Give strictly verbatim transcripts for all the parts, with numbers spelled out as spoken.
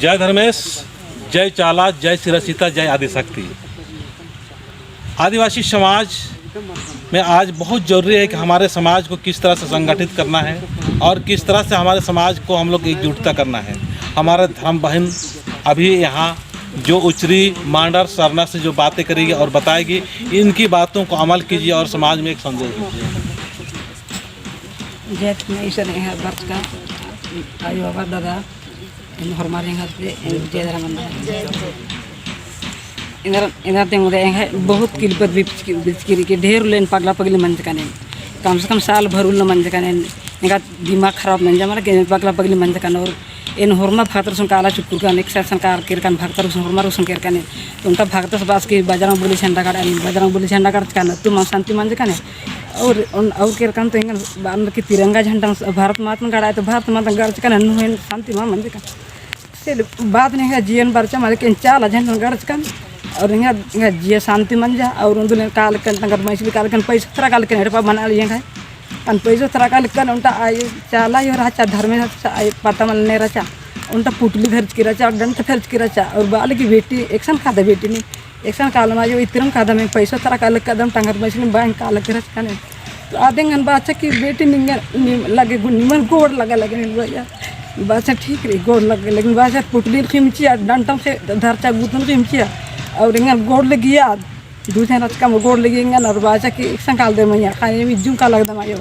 जय धर्मेस, जय चाला, जय सिरासीता, जय आदिशक्ति। आदिवासी समाज में आज बहुत ज़रूरी है कि हमारे समाज को किस तरह से संगठित करना है और किस तरह से हमारे समाज को हम लोग एकजुटता करना है। हमारे धर्म बहन अभी यहाँ जो उचरी मांडर सरना से जो बातें करेगी और बताएगी, इनकी बातों को अमल कीजिए और समाज में एक संदेश दीजिए। जय धर्मेस, एंग्है बरचका आयो बाबा दादा, एन होरमर एंग्है ते, एन जय धर्मेस। एन्देर, एन्देर ते मुदे एंग्है बहुत किलपत बिचकी, बिचकी रई कि ढेर उल्ला एन पगला पगली मंजकन एन। कम से कम साल भर उल्ला मंजकन एन। एंगा दिमाग खराब मंजा मला कि एन पगला पगली मंजकन और एन होरमा भगतर गुसन काला चुकुरकन, एकसन काला केरकन भगतर गुसन, होरमा गुसन केरकन एन। तो ओन्टा भगतस बाचकी बजरंग बली झंडा गड़ान, बजरंग बली झंडा गड़चकन, तो मल शांति मंजकन। और ओन, और केरकन तो एंगन बानर की तिरंगा झंडा भारत मातन गड़ाय, तो भारत मातन गड़चकन, अन्नु एन शांति मल मंजकन। से ले बाद नू एंग्है जियन बरचा मला कि एन चाला झंडन गड़चकन, और एंग्है, एंग्है जिया शांति मंजा, और उन्दुल एन कालकन, तंगत मैसली कालकन, पैसा थरा कालकन, एड़पा बना लिए एंग्है। अन पैसा थरा कालकन, ओन्टा आयो चाला आयो रहचा, धर्मेस रहचा, आयो पता मल ने रहचा, ओन्टा पुटली धरचकी रहचा, डंट धरचकी रहचा, और बाले कि बेटी, एकसन कादा बेटी नीम, एकसन कालम आयो, इतरम कादम, पैसा थरा कालकदम, तंगत मैसली बा एन कालक रहचकन। तो आद एंगन बाचा कि बेटी निंगन, निम-, लगे गु-, निमन गोड़ लगा लगे नीन भैया। बाचा ठीक रई, गोड़ लगा लगे, बाचा पुटलिन ख़िमचिया, डंटन ख़े-, धरचा गुतन ख़िमचिया। और एंगन गोड़ लगिया, दूसरे रचका में गोड़ लगी एंगन, और बाचा कि एकसन कालदय मइया, ख़ने नीम इज्जुम कालकदम आयो।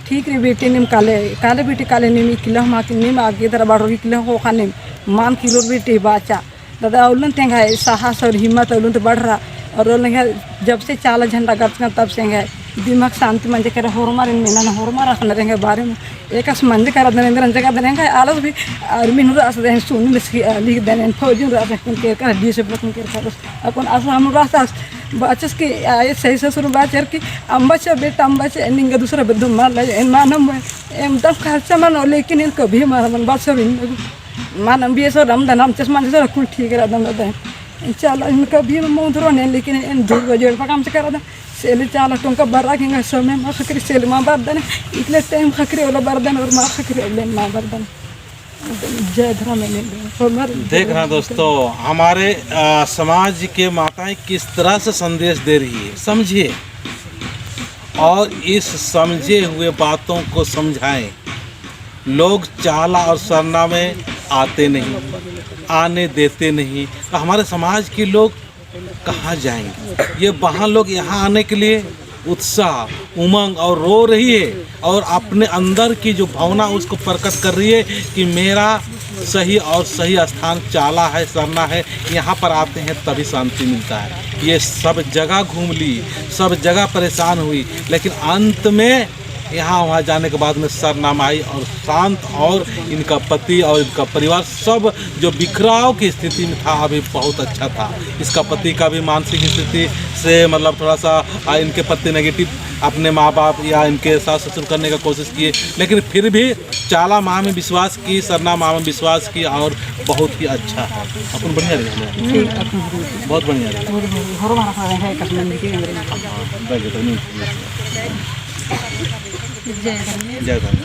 ठीक रई बेटी नीम काले, काले बेटी काले नीम इकला मा कि नीम आगे दरा बाड़ो इकला हो ख़ने मान किलोर बेटी बाचा। दादा, उल्लन ते एंग्है साहस और हिम्मत उल्लन ते बढ़रा, और उल्लन एंग्है जब से चाला झंडा गड़चकन तब से एंग्है दिमाग शांति मंजा केरा, होरमर एन मेनन, होरमर अख़नर एंग्है बारे में एकासे मंजा केरा दन, एन्देर अंजा केरा दन, एंग्है आलस भी, और मीन रअदन सुन लिखदन, फौजी रअदन, कुन केरका, डीएसएफ कुन केरका, अक्कुन आस हम रअदस, बाचस कि आयो सही ससुर बाचर कि अम्बा चा बेटा, अम्बा चा निंगा दूसरा बेद्दो मल, एन मानम, एम दम खर्चा मनो, लेकिन एन कभी मानम, बाचर इन मानम भी ऐसा रम दनम चश्मा जैसा रखूँ ठीक रहा दम दे। चाला इनका भी मौत रोने, लेकिन इन दूर बजे पकाम से करा दे। सेले चाला टोंका बरा के समय मा ख़क्खरी सेले मा बरदन, इतले टाइम ख़क्खरी वाला बरदन और मा ख़क्खरी वाले मा बरदन। जय धर्म में। देख रहे हैं दोस्तों, हमारे, आ, समाज के माताएं किस तरह से संदेश दे रही है, समझिए। और इस समझे हुए बातों को समझाएं। लोग चाला और सरना में आते नहीं, आने देते नहीं, तो हमारे समाज के लोग कहाँ जाएंगे? ये वहाँ लोग यहाँ आने के लिए उत्साह, उमंग और रो रही है और अपने अंदर की जो भावना उसको प्रकट कर रही है कि मेरा सही और सही स्थान चाला है, सरना है, यहाँ पर आते हैं तभी शांति मिलता है। ये सब जगह घूम ली, सब जगह परेशान हुई, लेकिन अंत में यहाँ वहाँ जाने के बाद में सरना में आई और शांत, और इनका पति और इनका परिवार सब जो बिखराव की स्थिति में था, अभी बहुत अच्छा था। इसका पति का भी मानसिक स्थिति से, मतलब, थोड़ा सा, आ, इनके प्रति नेगेटिव अपने माँ बाप या इनके सास ससुर करने का कोशिश किए, लेकिन फिर भी चाला माँ में विश्वास की, सरना माँ में विश्वास की और बहुत ही अच्छा है। अपन बढ़िया रहे। ठीक, अपन बढ़िया। बहुत बढ़िया रहे। बहुत बढ़िया। हरो मारा खा रहे हैं, कसम नहीं की अंग्रेजी। हाँ, बैठ जाओ, नहीं, नहीं। जय धर्म। जय धर्म।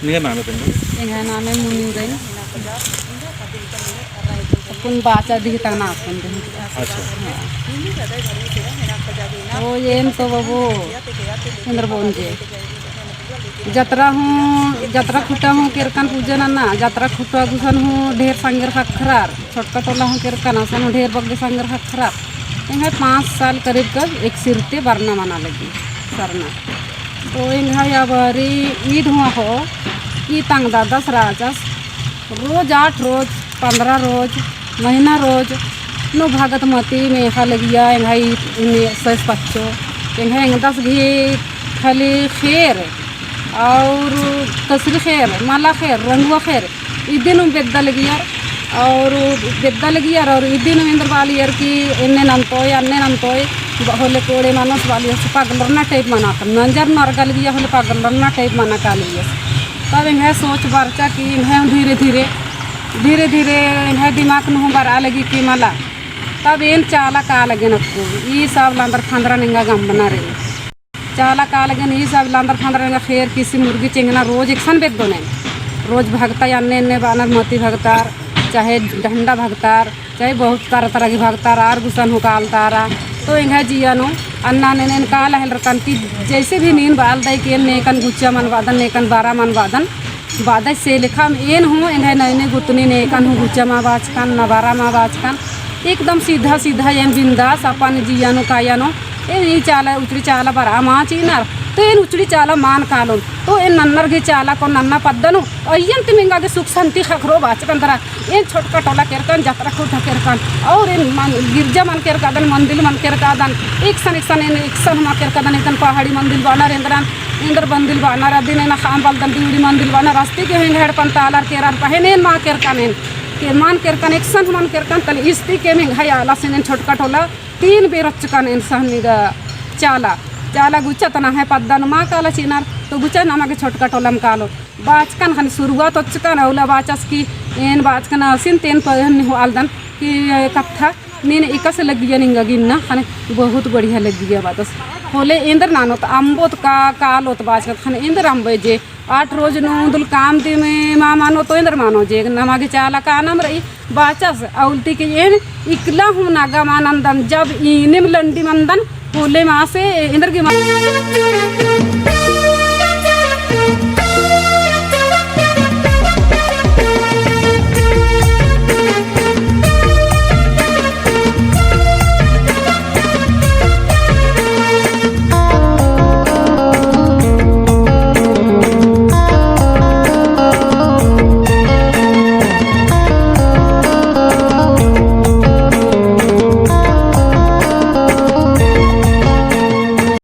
निंग्है नामे तंग्है? एंग्है नामे मुनी रई। अपन बाचा दिही तंगना अपन दिही। अच्छा। हाँ। तो एन तो बाबू एन्देर बओन जे जतरा हूँ, जतरा खुटा हूँ केरकन पूजा नना, जतरा खुटा गुसन हूँ ढेर संगेर ख़क्खरर, छोटका टोला हूँ केरकन असन हूँ ढेर बग्गे संगेर ख़क्खरर। एंग्है पाँच साल करीब कब एक सिरते बरना मना लगी सरना। तो एंग्है या बारी ईद हूँ हो, ई तंगदस रहचस, रोज आठ रोज, पन्द्रह रोज, महीना रोज, नू भगत मती मेख़ा लगिया, एंग्है ई, ई सस पच्चो, एंग्है एंगदस गही खाली ख़ेर, और कसरी ख़ेर, मला ख़ेर, रंगुआ ख़ेर, इदिन बेद्दा लगियर, और बेद्दा लगियर, और इदिन एन्देर बालियर कि एन्ने नन्तोय, अन्ने नन्तोय, होले कोड़े मानस बालियर, पगलरना टाइप मना, नंजर नरगा लगिया होले पगलरना टाइप मना का लगिया। तब एंग्है सोच बरचा कि एंग्है धीरे धीरे, धीरे धीरे एंग्है दिमाग नू हूँ बरआ लगी कि मला। तब एन चाला का लगेन अक्कु, ई सब लंदर फंदरन एंगा गम्बना रई। चाला का लगेन ई सब लंदर फंदरन एंगा ख़ेर किसी मुर्गी चेंगना रोज एकसन बेद्दोन एन। रोज भगता अन्ने अन्ने बानर मती भगतार। चाहे डंडा भगतार, चाहे बहुत तरह तरह की भगतार आर गुसन हूँ कालतारा। तो एंग्है जिया नू अन्ना ने एन काला हेलरकन कि जैसे भी नीन बालदय कि एन नेकन गुच्चा मल बअदन, नेकन बारा मल बअदन, बअदय से लेखा एन हूँ एंग्है नैने गुतनी नेकन हूँ गुच्चा मल बाचकन, न बारा मल बाचकन। एकदम सीधा सीधा एन बिंदास अपन जिया नू काया नू एन ई चाला, उचड़ी चाला बरआ मल चिअनर, तो एन उचड़ी चाला मल कालोन, तो एन नन्नर गे चाला को नन्ना पद्दा नू, अइय्यन तिम एंगा गे सुख शांति ख़क्खरो बाचकन दरा। एन छोटका टोला केरकन, जतरा खुटा केरकन, और एन मन, गिरजा मल केरकादन, मंदिर मल केरकादन, एकसन, एकसन, एन एकसन मल केरकादन, एतन पहाड़ी मंदिर बअनर, एन्दरन, एन्दर मंदिर बअनर, अदिन एन ख़ाम बलदन, दिउड़ी मंदिर बअनर, अस्ती के एंग्है एड़पन तालर केरर पहें एन मल केरकन, एन के मल केरकन, एकसन मल केरकन, तले इस्ती के एंग्है आलासिन एन छोटका टोला तीन बेर ओच्चकन एन सहनी गा चाला, चाला गुच्चा तना है पद्दा नू मल काला चिअनर, तो गुच्चा नमा गे छोटका टोलम कालो बाचकन ख़ने शुरुआत ओच्चकन, अउला बाचस कि एन बाचकन आसिन तेन पहन हूँ आलदन कि कत्था नीन एकासे लग्गिया निंगा गे इन्ना ख़ने बहुत बढ़िया लग्गिया बाचस। होले एन्दर ननोत अम्बोत का कालोत बाचकन ख़ने एन्दर अम्बे जे आठ रोज नू उन्दुल काम दिम मल मनो तो एन्दर मनो जे नमा गे चाला कानम रई बाचस। अउलती के एन इकला हूँ नगा मल नन्दन, जब ईनिम लंडी मन्दन होले मासे एन्दर गे मल